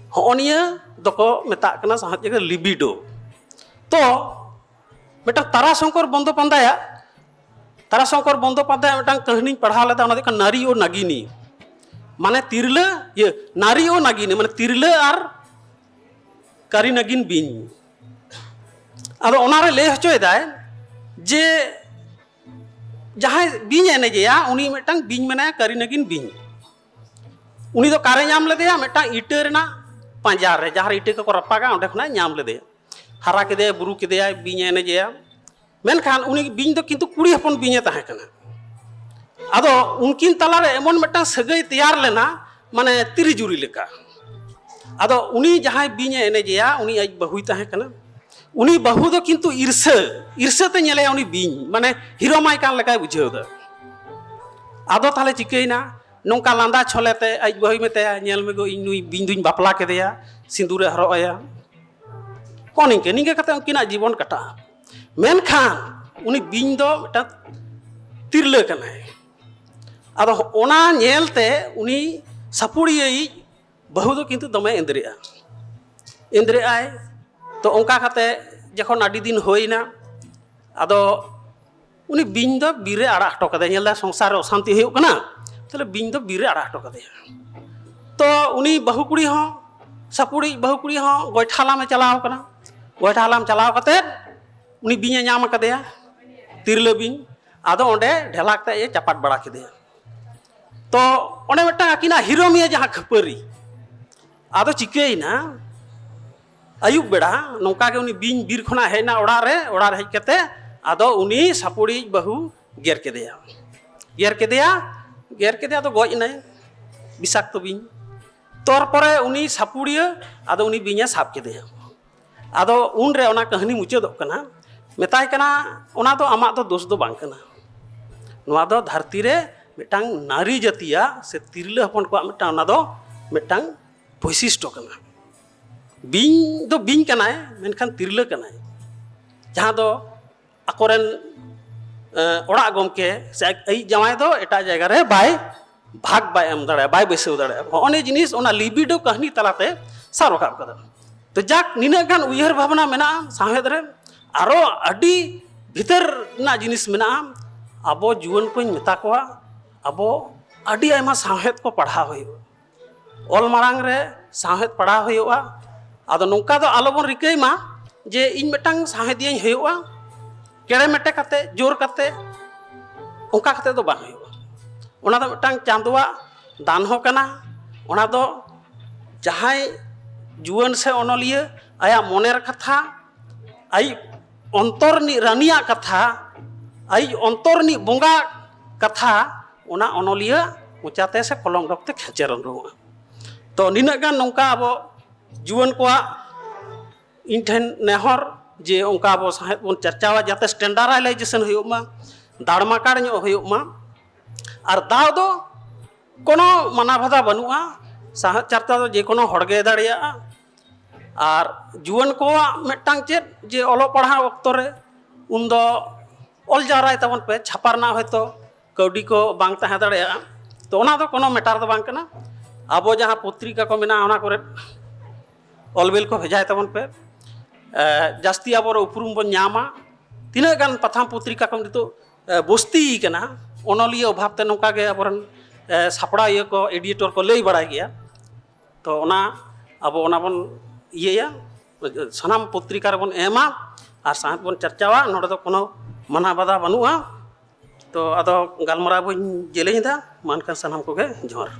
ᱦᱚᱸᱜᱼᱚ ᱱᱤᱭᱟᱹ ᱫᱚᱠᱚ ᱢᱮᱛᱟᱜ ᱠᱟᱱᱟ ᱥᱟᱶᱦᱮᱫ ᱡᱟᱭᱜᱟ ᱞᱤᱵᱤᱰᱳ᱾ ᱛᱚ ᱢᱤᱫᱴᱟᱝ ᱛᱟᱨᱟᱥᱚᱝᱠᱚᱨ ᱵᱚᱱᱫᱳᱯᱟᱫᱽᱫᱷᱟᱭᱟᱜ, ᱛᱟᱨᱟᱥᱚᱝᱠᱚᱨ ᱵᱚᱱᱫᱳᱯᱟᱫᱽᱫᱷᱟᱭᱟᱜ ᱢᱤᱫᱴᱟᱝ ᱠᱟᱹᱦᱱᱤᱧ ᱯᱟᱲᱦᱟᱣ ᱞᱮᱫᱟ, ᱚᱱᱟ ᱫᱚ ᱦᱩᱭᱩᱜ ᱠᱟᱱᱟ ᱱᱟᱨᱤ ᱳ ᱱᱟᱜᱤᱱᱤ, ᱢᱟᱱᱮ ᱛᱤᱨᱞᱟᱹ, ᱤᱭᱟᱹ, ᱱᱟᱨᱤ ᱳ ᱱᱟᱜᱤᱱᱤ, ᱢᱟᱱᱮ ᱛᱤᱨᱞᱟᱹ ᱟᱨ ᱠᱟᱨᱤ ᱱᱟᱜᱤᱱ ᱵᱤᱧ᱾ ᱟᱫᱚ ᱚᱱᱟᱨᱮ ᱞᱟᱹᱭ ᱦᱚᱪᱚᱭᱮᱫᱟᱭ ᱡᱮ ᱡᱟᱦᱟᱸᱭ ᱵᱤᱧ ᱮ ᱮᱱᱮᱡᱮᱭᱟ, ᱩᱱᱤ ᱢᱤᱫᱴᱟᱝ ᱵᱤᱧ ᱢᱮᱱᱟᱭᱟ, ᱠᱟᱹᱨᱤ ᱱᱟᱹᱜᱤᱱ ᱵᱤᱧ᱾ ᱩᱱᱤ ᱫᱚ ᱚᱠᱟᱨᱮ ᱧᱟᱢ ᱞᱮᱫᱮᱭᱟ? ᱢᱤᱫᱴᱟᱝ ᱤᱴᱟᱹ ᱨᱮᱱᱟᱜ ᱯᱟᱸᱡᱟ ᱨᱮ, ᱡᱟᱦᱟᱸ ᱨᱮ ᱤᱴᱟᱹ ᱠᱚᱠᱚ ᱨᱟᱯᱟᱜᱟ, ᱚᱸᱰᱮ ᱠᱷᱚᱱᱟᱜ ᱧᱟᱢ ᱞᱮᱫᱮᱭᱟ᱾ ᱦᱟᱨᱟ ᱠᱮᱫᱮᱭᱟᱭ, ᱵᱩᱨᱩ ᱠᱮᱫᱮᱭᱟᱭ, ᱵᱤᱧ ᱮ ᱮᱱᱮᱡᱮᱭᱟ᱾ ᱢᱮᱱᱠᱷᱟᱱ ᱩᱱᱤ ᱵᱤᱧ ᱫᱚ ᱠᱤᱱᱛᱩ ᱠᱩᱲᱤ ᱦᱚᱯᱚᱱ ᱵᱤᱧ ᱮ ᱛᱟᱦᱮᱸ ᱠᱟᱱᱟ᱾ ᱟᱫᱚ ᱩᱱᱠᱤᱱ ᱛᱟᱞᱟᱨᱮ ᱮᱢᱚᱱ ᱢᱤᱫᱴᱟᱝ ᱥᱟᱹᱜᱟᱹᱭ ᱛᱮᱭᱟᱨ ᱞᱮᱱᱟ, ᱢᱟᱱᱮ ᱛᱤᱨᱤ ᱡᱩᱨᱤ ᱞᱮᱠᱟ᱾ ᱟᱫᱚ ᱩᱱᱤ ᱡᱟᱦᱟᱸᱭ ᱵᱤᱧ ᱮ ᱮᱱᱮᱡᱮᱭᱟ, ᱩᱱᱤ ᱟᱡ ᱵᱟᱹᱦᱩᱭ ᱛᱟᱦᱮᱸ ᱠᱟᱱᱟ᱾ ᱩᱱᱤ ᱵᱟᱹᱦᱩ ᱫᱚ ᱠᱤᱱᱛᱩ ᱤᱨᱥᱟᱹ, ᱤᱨᱥᱟᱹ ᱛᱮ ᱧᱮᱞᱮᱭᱟ ᱩᱱᱤ ᱵᱤᱧ, ᱢᱟᱱᱮ ᱦᱤᱨᱳᱢᱟᱭ ᱠᱟᱱ ᱞᱮᱠᱟᱭ ᱵᱩᱡᱷᱟᱹᱣ ᱮᱫᱟ᱾ ᱟᱫᱚ ᱛᱟᱦᱞᱮ ᱪᱤᱠᱟᱹᱭᱮᱱᱟ? ᱱᱚᱝᱠᱟ ᱞᱟᱸᱫᱟ ᱪᱷᱚᱞᱮ ᱛᱮ ᱟᱡ ᱵᱟᱹᱦᱩᱭ ᱢᱮᱛᱟᱭᱟ, "ᱧᱮᱞ ᱢᱮ ᱜᱚ, ᱤᱧ ᱱᱩᱭ ᱵᱤᱧ ᱫᱩᱧ ᱵᱟᱯᱞᱟ ᱠᱮᱫᱮᱭᱟ, ᱥᱤᱸᱫᱩᱨᱮ ᱦᱚᱨᱚᱜ ᱟᱭᱟ᱾" ᱠᱚ ᱱᱤᱝᱠᱟᱹ ᱱᱤᱝᱠᱟᱹ ᱠᱟᱛᱮ ᱩᱱᱠᱤᱱᱟᱜ ᱡᱤᱵᱚᱱ ᱠᱟᱴᱟᱜᱼᱟ᱾ ᱢᱮᱱᱠᱷᱟᱱ ᱩᱱᱤ ᱵᱤᱧ ᱫᱚ ᱢᱤᱫᱴᱟᱝ ᱛᱤᱨᱞᱟᱹ ᱠᱟᱱᱟᱭ᱾ ᱟᱫᱚ ᱚᱱᱟ ᱧᱮᱞ ᱛᱮ ᱩᱱᱤ ᱥᱟᱹᱯᱩᱲᱤᱭᱟᱹᱭᱤᱡ ᱵᱟᱹᱦᱩ ᱫᱚ ᱠᱤᱱᱛᱩ ᱫᱚᱢᱮ ᱮᱸᱫᱽᱨᱮᱜᱼᱟ, ᱮᱸᱫᱽᱨᱮᱜᱼᱟᱭ᱾ ᱛᱚ ᱚᱱᱠᱟ ᱠᱟᱛᱮ ᱡᱚᱠᱷᱚᱱ ᱟᱹᱰᱤ ᱫᱤᱱ ᱦᱩᱭᱱᱟ, ᱟᱫᱚ ᱩᱱᱤ ᱵᱤᱧ ᱫᱚ ᱵᱤᱨ ᱨᱮ ᱟᱲᱟᱜ ᱦᱚᱴᱚ ᱠᱟᱫᱮᱭᱟ᱾ ᱧᱮᱞ ᱫᱟᱭ ᱥᱚᱝᱥᱟᱨ ᱨᱮ ᱚᱥᱟᱱᱛᱤ ᱦᱩᱭᱩᱜ ᱠᱟᱱᱟ, ᱛᱟᱦᱞᱮ ᱵᱤᱧ ᱫᱚ ᱵᱤᱨ ᱨᱮ ᱟᱲᱟᱜ ᱦᱚᱴᱚ ᱠᱟᱫᱮᱭᱟ᱾ ᱛᱚ ᱩᱱᱤ ᱵᱟᱹᱦᱩ ᱠᱩᱲᱤ ᱦᱚᱸ, ᱥᱟᱹᱯᱩᱲᱤᱡ ᱵᱟᱹᱦᱩ ᱠᱩᱲᱤ ᱦᱚᱸ ᱜᱚᱭᱴᱷᱟ ᱦᱟᱞᱟᱝ ᱮ ᱪᱟᱞᱟᱣ ᱠᱟᱱᱟ᱾ ᱜᱚᱭᱴᱷᱟ ᱦᱟᱞᱟᱝ ᱪᱟᱞᱟᱣ ᱠᱟᱛᱮ ᱩᱱᱤ ᱵᱤᱧ ᱮ ᱧᱟᱢ ᱟᱠᱟᱫᱮᱭᱟ, ᱛᱤᱨᱞᱟᱹ ᱵᱤᱧ᱾ ᱟᱫᱚ ᱚᱸᱰᱮ ᱰᱷᱮᱞᱟᱠ ᱛᱮ ᱮ ᱪᱟᱯᱟᱫ ᱵᱟᱲᱟ ᱠᱮᱫᱮᱭᱟ᱾ ᱛᱚ ᱚᱸᱰᱮ ᱢᱤᱫᱴᱟᱝ ᱟᱹᱠᱤᱱᱟᱜ ᱦᱤᱨᱳᱢᱤᱭᱟᱹ ᱡᱟᱦᱟᱸ ᱠᱷᱟᱹᱯᱟᱹᱨᱤ, ᱟᱫᱚ ᱪᱤᱠᱟᱹᱭᱮᱱᱟ, ᱟᱹᱭᱩᱵ ᱵᱮᱲᱟ ᱱᱚᱝᱠᱟ ᱜᱮ ᱩᱱᱤ ᱵᱤᱧ ᱵᱤᱨ ᱠᱷᱚᱱᱟᱜ ᱦᱮᱡ ᱮᱱᱟ ᱚᱲᱟᱜ ᱨᱮ᱾ ᱚᱲᱟᱜ ᱨᱮ ᱦᱮᱡ ᱠᱟᱛᱮ ᱟᱫᱚ ᱩᱱᱤ ᱥᱟᱹᱯᱩᱲᱤᱡ ᱵᱟᱹᱦᱩ ᱜᱮᱨ ᱠᱮᱫᱮᱭᱟ, ᱜᱮᱨ ᱠᱮᱫᱮᱭᱟ, ᱜᱮᱨ ᱠᱮᱫᱮᱭᱟ, ᱟᱫᱚ ᱜᱚᱡ ᱮᱱᱟᱭ, ᱵᱤᱥᱟᱠᱛᱚ ᱵᱤᱧ᱾ ᱛᱟᱨᱯᱚᱨᱮ ᱩᱱᱤ ᱥᱟᱹᱯᱩᱲᱤᱭᱟᱹ ᱟᱫᱚ ᱩᱱᱤ ᱵᱤᱧᱮ ᱥᱟᱵ ᱠᱮᱫᱮᱭᱟ᱾ ᱟᱫᱚ ᱩᱱᱨᱮ ᱚᱱᱟ ᱠᱟᱹᱦᱱᱤ ᱢᱩᱪᱟᱹᱫᱚᱜ ᱠᱟᱱᱟ, ᱢᱮᱛᱟᱭ ᱠᱟᱱᱟ, "ᱚᱱᱟ ᱫᱚ ᱟᱢᱟᱜ ᱫᱚ ᱫᱳᱥ ᱫᱚ ᱵᱟᱝ ᱠᱟᱱᱟ, ᱱᱚᱣᱟ ᱫᱚ ᱫᱷᱟᱹᱨᱛᱤ ᱨᱮ ᱢᱤᱫᱴᱟᱝ ᱱᱟᱨᱤ ᱡᱟᱹᱛᱤᱭᱟᱜ ᱥᱮ ᱛᱤᱨᱞᱟᱹ ᱦᱚᱯᱚᱱ ᱠᱚᱣᱟᱜ ᱢᱤᱫᱴᱟᱝ, ᱚᱱᱟ ᱫᱚ ᱢᱤᱫᱴᱟᱝ ᱵᱳᱭᱥᱤᱥᱴᱚ ᱠᱟᱱᱟ᱾ ᱵᱤᱧ ᱫᱚ ᱵᱤᱧ ᱠᱟᱱᱟᱭ, ᱢᱮᱱᱠᱷᱟᱱ ᱛᱤᱨᱞᱟᱹ ᱠᱟᱱᱟᱭ᱾" ᱡᱟᱦᱟᱸ ᱫᱚ ᱟᱠᱚᱨᱮᱱ ᱚᱲᱟᱜ ᱜᱚᱢᱠᱮ ᱥᱮ ᱟᱡ ᱡᱟᱶᱟᱭ ᱫᱚ ᱮᱴᱟᱜ ᱡᱟᱭᱜᱟ ᱨᱮ ᱵᱟᱭ ᱵᱷᱟᱜᱽ ᱵᱟᱭ ᱮᱢ ᱫᱟᱲᱮᱭᱟᱜᱼᱟ, ᱵᱟᱭ ᱵᱟᱹᱭᱥᱟᱹᱣ ᱫᱟᱲᱮᱭᱟᱜᱼᱟ᱾ ᱦᱚᱸᱜᱼᱚ ᱱᱤᱭᱟᱹ ᱡᱤᱱᱤᱥ, ᱚᱱᱟ ᱞᱤᱵᱤᱰᱳ ᱠᱟᱹᱦᱱᱤ ᱛᱟᱞᱟᱛᱮ ᱥᱟᱵ ᱨᱟᱠᱟᱵ ᱠᱟᱫᱟ᱾ ᱛᱚ ᱡᱟᱠ, ᱱᱤᱱᱟᱹᱜ ᱜᱟᱱ ᱩᱭᱦᱟᱹᱨ ᱵᱷᱟᱵᱽᱱᱟ ᱢᱮᱱᱟᱜᱼᱟ ᱥᱟᱶᱦᱮᱫ ᱨᱮ᱾ ᱟᱨᱚ ᱟᱹᱰᱤ ᱵᱷᱤᱛᱟᱹᱨ ᱨᱮᱱᱟᱜ ᱡᱤᱱᱤᱥ ᱢᱮᱱᱟᱜᱼᱟ᱾ ᱟᱵᱚ ᱡᱩᱣᱟᱹᱱ ᱠᱚᱧ ᱢᱮᱛᱟ ᱠᱚᱣᱟ, ᱟᱵᱚ ᱟᱹᱰᱤ ᱟᱭᱢᱟ ᱥᱟᱶᱦᱮᱫ ᱠᱚ ᱯᱟᱲᱦᱟᱣ ᱦᱩᱭᱩᱜᱼᱟ᱾ ᱚᱞ ᱢᱟᱲᱟᱝ ᱨᱮ ᱥᱟᱶᱦᱮᱫ ᱯᱟᱲᱦᱟᱣ ᱦᱩᱭᱩᱜᱼᱟ᱾ ᱟᱫᱚ ᱱᱚᱝᱠᱟ ᱫᱚ ᱟᱞᱚᱵᱚᱱ ᱨᱤᱠᱟᱹᱭ ᱢᱟ ᱡᱮ ᱤᱧ ᱢᱤᱫᱴᱟᱝ ᱥᱟᱶᱦᱮᱫᱤᱭᱟᱹᱧ ᱦᱩᱭᱩᱜᱼᱟ, ᱠᱮᱲᱮ ᱢᱮᱴᱮ ᱠᱟᱛᱮ, ᱡᱳᱨ ᱠᱟᱛᱮ, ᱚᱱᱠᱟ ᱠᱟᱛᱮ ᱫᱚ ᱵᱟᱝ ᱦᱩᱭᱩᱜᱼᱟ᱾ ᱚᱱᱟ ᱫᱚ ᱢᱤᱫᱴᱟᱝ ᱪᱟᱸᱫᱳᱣᱟᱜ ᱫᱟᱱ ᱦᱚᱸ ᱠᱟᱱᱟ᱾ ᱚᱱᱟ ᱫᱚ ᱡᱟᱦᱟᱸᱭ ᱡᱩᱣᱟᱹᱱ ᱥᱮ ᱚᱱᱚᱞᱤᱭᱟᱹ ᱟᱭᱟᱜ ᱢᱚᱱᱮᱨ ᱠᱟᱛᱷᱟ, ᱟᱭᱤᱡ ᱚᱱᱛᱚᱨ ᱨᱤᱱᱤᱡ ᱨᱟᱹᱱᱤᱭᱟᱜ ᱠᱟᱛᱷᱟ, ᱟᱭᱤᱡ ᱚᱱᱛᱚᱨ ᱨᱤᱱᱤᱡ ᱵᱚᱸᱜᱟ ᱠᱟᱛᱷᱟ, ᱚᱱᱟ ᱚᱱᱚᱞᱤᱭᱟᱹ ᱢᱚᱪᱟᱛᱮ ᱥᱮ ᱠᱚᱞᱚᱢ ᱰᱚᱠ ᱛᱮ ᱠᱷᱮᱸᱪᱮᱨ ᱩᱰᱩᱝᱚᱜᱼᱟ᱾ ᱛᱚ, ᱱᱤᱱᱟᱹᱜ ᱜᱟᱱ ᱱᱚᱝᱠᱟ ᱟᱵᱚ ᱡᱩᱣᱟᱹᱱ ᱠᱚᱣᱟᱜ ᱤᱧ ᱴᱷᱮᱱ ᱱᱮᱦᱚᱨ, ᱡᱮ ᱚᱱᱠᱟ ᱟᱵᱚ ᱥᱟᱶᱦᱮᱫ ᱵᱚᱱ ᱪᱟᱨᱪᱟᱣᱟ, ᱡᱟᱛᱮ standardization ᱦᱩᱭᱩᱜ ᱢᱟ, ᱫᱟᱲᱢᱟᱠᱟᱲ ᱧᱚᱜ ᱦᱩᱭᱩᱜ ᱢᱟ᱾ ᱟᱨ ᱫᱟᱣ ᱫᱚ ᱠᱳᱱᱳ ᱢᱟᱱᱟ ᱵᱟᱫᱷᱟ ᱵᱟᱹᱱᱩᱜᱼᱟ᱾ ᱥᱟᱶᱦᱮᱫ ᱪᱟᱨᱪᱟ ᱫᱚ ᱡᱮ ᱠᱳᱱᱳ ᱦᱚᱲ ᱜᱮ ᱫᱟᱲᱮᱭᱟᱜᱼᱟ᱾ ᱟᱨ ᱡᱩᱣᱟᱹᱱ ᱠᱚᱣᱟᱜ ᱢᱤᱫᱴᱟᱝ ᱪᱮᱫ, ᱡᱮ ᱚᱞᱚᱜ ᱯᱟᱲᱦᱟᱣ ᱚᱠᱛᱚ ᱨᱮ ᱩᱱᱫᱚ ᱚᱞ ᱡᱟᱣᱨᱟᱭ ᱛᱟᱵᱚᱱ ᱯᱮ, ᱪᱷᱟᱯᱟ ᱨᱮᱱᱟᱜ ᱦᱚᱭᱛᱳ ᱠᱟᱹᱣᱰᱤ ᱠᱚ ᱵᱟᱝ ᱛᱟᱦᱮᱸ ᱫᱟᱲᱮᱭᱟᱜᱼᱟ᱾ ᱛᱚ, ᱚᱱᱟ ᱫᱚ ᱠᱳᱱᱳ matter ᱫᱚ ᱵᱟᱝ ᱠᱟᱱᱟ᱾ ᱟᱵᱚ ᱡᱟᱦᱟᱸ ᱯᱚᱛᱨᱤᱠᱟ ᱠᱚ ᱢᱮᱱᱟᱜᱼᱟ, ᱚᱱᱟ ᱠᱚᱨᱮ ᱚᱞᱵᱮᱞ ᱠᱚ ᱵᱷᱮᱡᱟᱭ ᱛᱟᱵᱚᱱ ᱯᱮ᱾ ᱮ, ᱡᱟᱹᱥᱛᱤ ᱟᱵᱚ ᱩᱯᱨᱩᱢ ᱵᱚᱱ ᱧᱟᱢᱟ᱾ ᱛᱤᱱᱟᱹᱜ ᱜᱟᱱ ᱯᱟᱛᱷᱟᱢ ᱯᱚᱛᱨᱤᱠᱟ ᱠᱚ ᱱᱤᱛᱚᱜ, ᱮ, ᱵᱚᱥᱛᱤ ᱠᱟᱱᱟ, ᱚᱱᱚᱞᱤᱭᱟᱹ ᱚᱵᱷᱟᱵ ᱛᱮ ᱱᱚᱝᱠᱟ ᱜᱮ ᱟᱵᱚᱨᱮᱱ, ᱮ, ᱥᱟᱯᱲᱟᱣᱤᱭᱟᱹ ᱠᱚ, editor ᱠᱚ ᱞᱟᱹᱭ ᱵᱟᱲᱟᱭ ᱜᱮᱭᱟ᱾ ᱛᱚ, ᱚᱱᱟ ᱟᱵᱚ ᱚᱱᱟ ᱵᱚᱱ ᱤᱭᱟᱹᱭᱟ, ᱥᱟᱱᱟᱢ ᱯᱚᱛᱨᱤᱠᱟ ᱨᱮᱵᱚᱱ ᱮᱢᱟ ᱟᱨ ᱥᱟᱶᱦᱮᱫ ᱵᱚᱱ ᱪᱟᱨᱪᱟᱣᱟ᱾ ᱱᱚᱰᱮ ᱫᱚ ᱠᱳᱱᱳ ᱢᱟᱱᱟ ᱵᱟᱫᱷᱟ ᱵᱟᱹᱱᱩᱜᱼᱟ᱾ ᱛᱚ, ᱟᱫᱚ ᱜᱟᱞᱢᱟᱨᱟᱣ ᱵᱟᱹᱧ ᱡᱮᱞᱮᱧ ᱮᱫᱟ, ᱢᱟ ᱮᱱᱠᱷᱟᱱ ᱥᱟᱱᱟᱢ ᱠᱚᱜᱮ ᱡᱚᱦᱟᱨ᱾